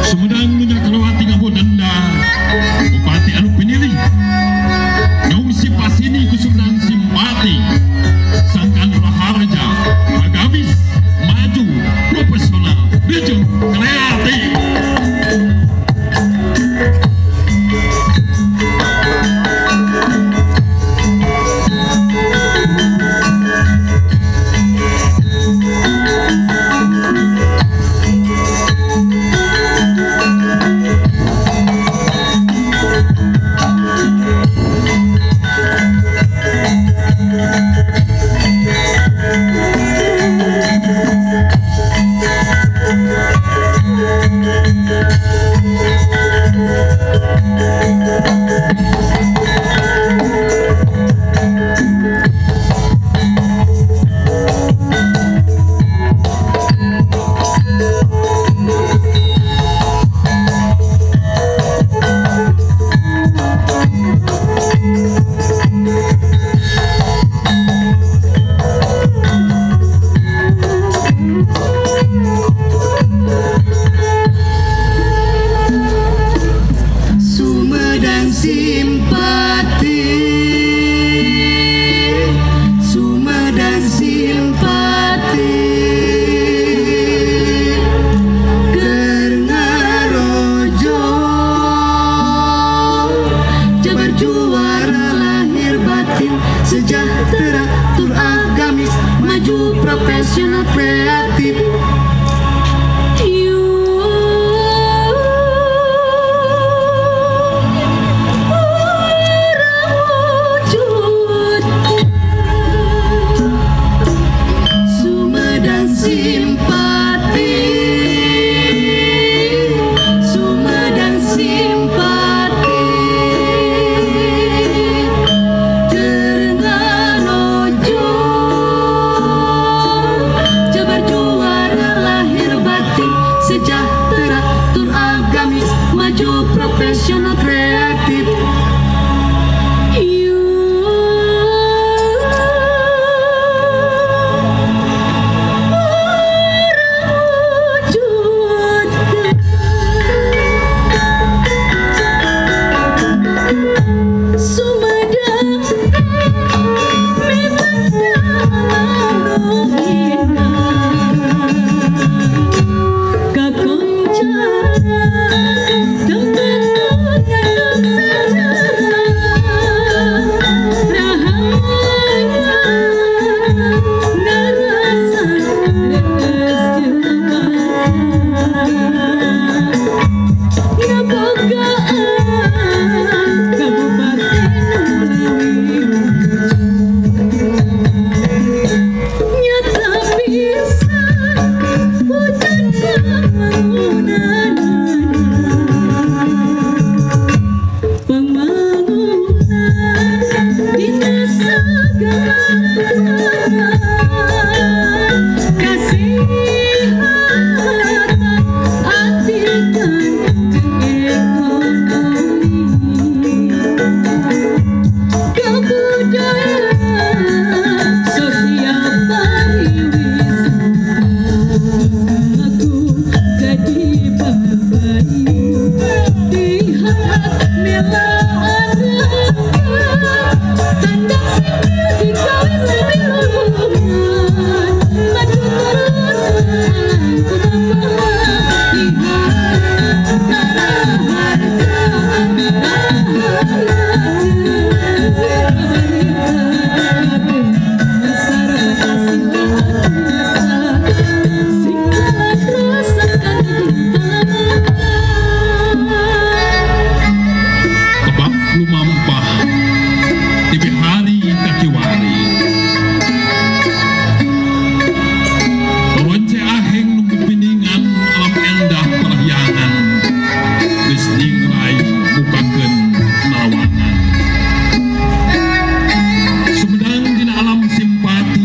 Sumedang nu nyakalawati ngabodenda Bupati anu pinilih Nyongsi pasini ku Sumedang simpati Sangkan Raharja agamis maju profesional jeung kreatif. Sumedang simpati, Sumedang simpati, keur ngarojo jabar juara lahir batin, sejahtera tur agamis, maju profesional kreatif. Sumedang simpati, Sumedang simpati, keur ngarojo jabar juara lahir batin, sejahtera tur agamis, maju profesional kreatif. Sumedang memang kakoncara tempat sejarah rahaya ngarasa reus ngabogaan kabupaten leuwih nyata pisan hujan pembangunan, pembangunan dina segala kesehatan atikan jeung ekonomi kebudayaan sosial pariwisata. Aku jadi babayu diharap melaan tandang sipil digawe sabilulungan maju terus Kebab lumampah tipe hari kakiwari Ronce aheng nu piningan alam endah parahyangan geus ningrai mukakeun narawangan. Sumedang dina alam simpati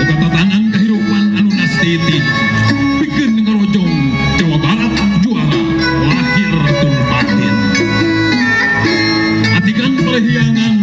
boga tatanan kahirupan anu nastiti pikeun ngarojong Jawa Barat juara lahir tur batin. Atikan parahyangan